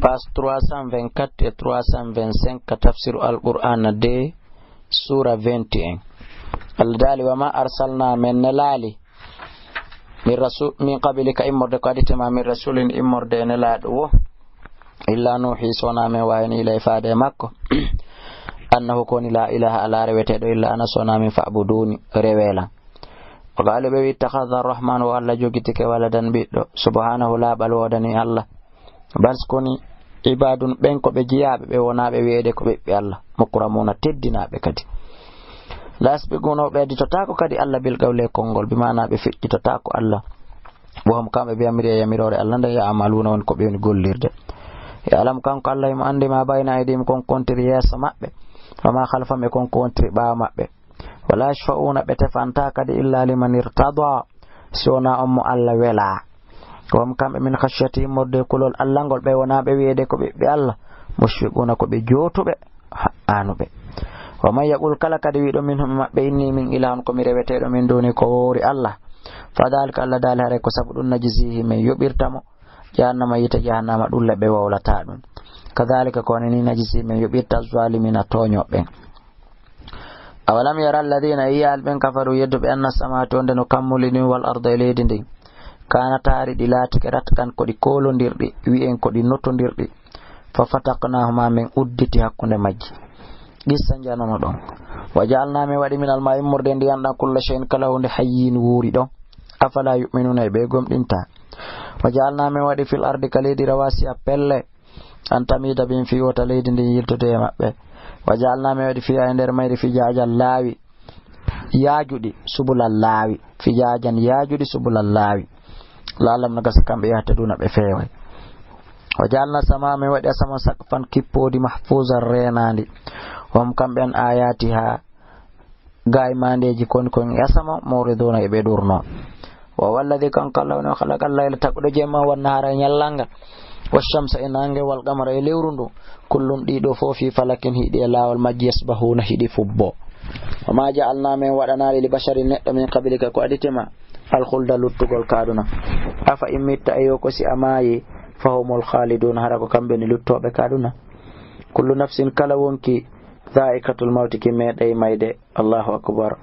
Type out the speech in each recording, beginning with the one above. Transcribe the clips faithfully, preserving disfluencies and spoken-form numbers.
Page trois cent vingt-quatre e trois cent vingt-cinq ka tafsiru Alqur'aana deux, suura vingt et un. Allah daali: "Wa ma arsalna, min nelaali, min rasu-, min qablika, immorde ko aditema, min rasulin, immorde e nelaaɗo wo, illa nuhi, so wonaa min wahini, ilay, faade e makko, annahu, ko woni, la ilaha, alaa reweteeɗo illa ana, so wonaa min, fa'buduni, rewelan." Wa qaalu, ɓe wi, ittakhadha arrahmanu, o Allah jogitike waladan, ɓiɗɗo. Subhanahu, laaɓal woodani Allah. Bal, ko woni, ibadun, ɓen ko ɓe jiyaaɓe, ɓe wonaaɓe wi'eede ko ɓiɓɓe Allah, mukramuna, teddinaaɓe kadi. La yasbiqunahu, ɓe additotaako kadi Allah bil qawli e konngol, bi maana ɓe feƴƴitotaako Allah. Wa hum, kamɓe, bi amrihi, e yamiroore Allah nden, ya'maluna, woni ko ɓe woni gollirde. Ya'lamu, kanko Allah, himo anndi, ma bayna aydihim, kon ko wontiri yeeso maɓɓe, wa ma khalfahum, e kon ko wontiri ɓaawo maɓɓe. Wala yashfa'una, ɓe tefantaa kadi, illa liman irtada, si wonaa on mo Allah welaa. Wa hum, kamɓe, min khashyatihi, immorde e kulol Allah ngol, ɓe wonaa ɓe wi'eede ko ɓiɓɓe Allah, mushfiquna, ko ɓe jootuɓe, ha'aanuɓe. Wa man yaqul, kala kadi wi'ɗo, minhum, e maɓɓe, inni, min ilahun, ko mi reweteeɗo, min duni, ko woori Allah, fa dhalika, Allah daali, haray ko sabu ɗum, najzihi, min yoɓirta mo, jahannama, yiite jahannama, ɗum le ɓe wowlataa ɗum. Kadhalika, ko woni ni, najzi, min yoɓirta, zalimina, tooñooɓe ɓen. Awalam yara alladhina, yi'aali ɓen, kafaru, yedduɓe, anna samawati, wonde no kammuli ɗin, wal arda, e leydi ndin, kanata, hari ɗi laatike, ratqan, ko ɗi koolondirɗi, wi'en ko ɗi notondirɗi, fa fataqnahuma, min udditi hakkunde majji. Qissa njanono ɗon. Wa ja'alna, min waɗi, minal ma'i, immorde e ndiyan ɗan, kulla shay'in, kala huunde, hayyin, wuuri ɗon. Afala yu'minuna, e ɓe gomɗinta. Wa ja'alna, min waɗi, fil ardi, ka leydi, rawasiya, pelle, an tamida bihim, fii wota leydi ndin yiltude e maɓɓe. Wa ja'alna, min waɗi, fiha, e nder mayri, fijajan, laawi yaajuɗi, subulan, laawi, fijajan, yaajuɗi, subulan, laawi, la'allahum, no gasa, kamɓe, yahtaduna, ɓe feeway. Wa ja'alna samaa, min waɗi asama, saqfan, kippoodi, mahfuzan, reenaandi, wa hum, kamɓe, an ayatiha, gaay maandeeji kon kon e asama, mu'riduna, e ɓe ɗurno. Wa huwa alladhi, kanko Allah woni, o khalaqa al-layla, tagɗo jemma, wan nahara, e ñallal ngal, wash shamsa, e naange, wal qamara, e lewru ndu, kullun, ɗiɗo fof, fi falakin, hiɗi e laawol majji, yasbahuna, hiɗi fubbo. Wa ma ja'alna, min waɗanaali, li basharin, neɗɗo, min qablika, ko aditema, al khulda, luttugol ka aduna. Afa in mitta, e yo ko si a maayi, fahumul khalidun, hara ko kamɓe ni luttooɓe ka aduna. Kullu nafsin, kala wonki, dha'iqatul mawti, ki meeɗay mayde. Allahu akbar.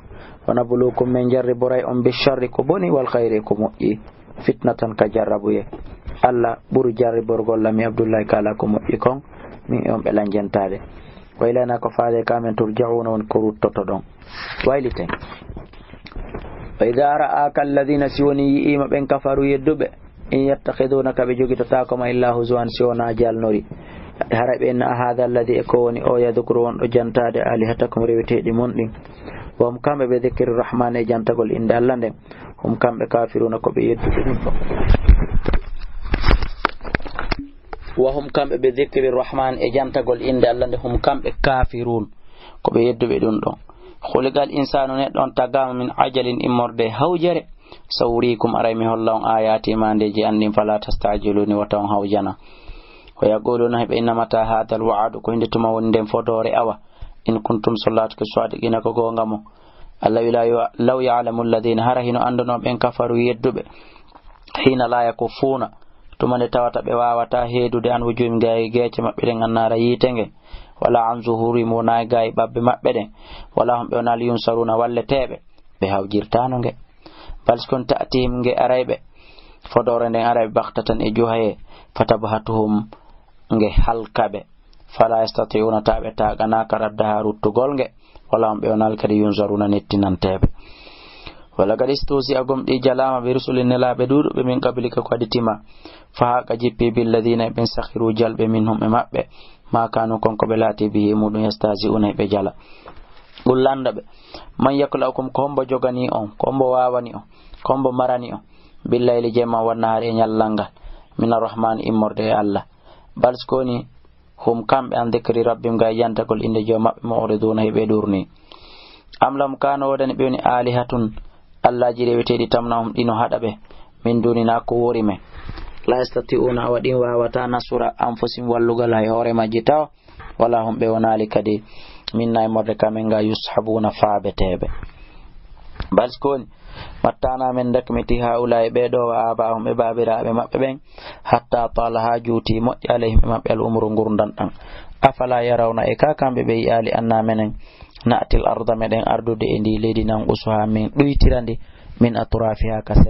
Wa nabluukum, min jarriboray on, bi sharri, ko boni, wal khayri, ko moƴƴi, fitnatan, ka jarrabuye. Allah ɓuri jarriborgol lami Abdullahi ka ala ko moƴƴi kon, min e on ɓe lanjentaade. Wa ilayna, ko faade ka men, turja'una, woni ko ruttotoɗon. Wayliten. Wa idha ra'aka alladhina, si woni yi'iima ɓen, kafaru, yedduɓe, in yattakhidunaka, ɓe jogitotaako ma, illa huzuwan, si wonaa jalnori. Hara ɓe inna, ahadha alladhi, e ko woni o, yadhkuru, wonɗo jantaade, alihatakum, reweteeɗi mon ɗin. Wa hum, kamɓe, bi dhikri rahman, e jantagol innde Allah nden. Hum, kamɓe, kafiruna, ko ɓe yedduɓe ɗum ɗon. Wa hum, kamɓe, bi dhikri rahman, e jantagol innde Allah nde, hum, kamɓe, kafirun, ko ɓe yedduɓe ɗum ɗon. Khuliqal insanu, neɗɗo on tagaama, min ajalin, immorde e hawjere. Sawrikum, aray mi holla on ayati, maandeeji an ɗin, fala tastajiluni, wota on hawjana. Wa yaquluna, heɓe inna, mata hadha alwa'du, ko hinde tuma woni nden fodoore awa? In kuntum, so laatike, sadiqina, ko goonga mo. Allah wi, law ya-, law ya'lamu alladhina, hara hino anndunoo ɓen, kafaru, yedduɓe, hina la yakuffuna, tuma nde tawata ɓe waawataa heedude, an wujuhim, gaay geece maɓɓe ɗen, annaara, yiite nge, wala an zuhurihim, wonaa e gaay ɓabbe maɓɓe ɗen, wala hum, ɓe wonaa, li yunsaruna, walleteeɓe, ɓe hawjirtaano nge. Bal, si kon, ta'tihim, nge aray ɓe, fodoore nden aray ɓe, baghtatan, e juhayee, fatabhatuhum, nge halka ɓe, fala yastati'una, taa ɓe taaqanaaka, raddaha, ruttugol nge, wala hum, ɓe wonaa kadi, yunzaruna, nettinanteeɓe. Wala qad istuhzi'a, gomɗii jalaama, bi rusulin, nelaaɓe ɗuuɗuɓe, min qablika, ko aditi ma, fa haaqa, jippi, billadhina, e ɓen, sakhiru, jalɓe, minhum, e maɓɓe, ma kaanu, kon ko ɓe laati, bihi, e muɗum, yastahzi'una, e ɓe jala. Qul, lannda ɓe, man yakla'ukum, ko hombo joganii on, ko hombo waawani on, ko hombo marani on, billayli, jemma, wan nahaari, e ñallal ngal, min arrahman, immorde e Allah. Bal, si ko woni, hum, kamɓe, an dhikri rabbihim, gaay jantagol innde Joomi maɓɓe, mu'riduna, hiɓe ɗuurnii. Am lahum, kaa no woodani ɓe woni, aalihatun, allaaji reweteeɗi, tamna'uhum, ɗi no haɗa ɓe, min duuninaa, ko woori men. La yastati'una, awa ɗin waawataa, nasra anfusihim, wallugol hay hoore majji tawa, wala hum, ɓe wonaali kadi, minna, immorde ka men ngaa, yushabuna, faabeteeɓe. Bal, si ko woni, Mattana men dakmiti haa'ulaa'i ɓee ɗoo wa aabaa'ahum e baabiraaɓe maɓɓe ɓen, hatta taala haa juuti moƴƴi alayhim e maɓɓe al umru ngurndan ɗan. Afala yarawna e ka kamɓe ɓe yi'aali anna menen na'til arda meɗen ardude e ndi leydi nan qusuha min ɗuytira ndi min atrafiha ka sera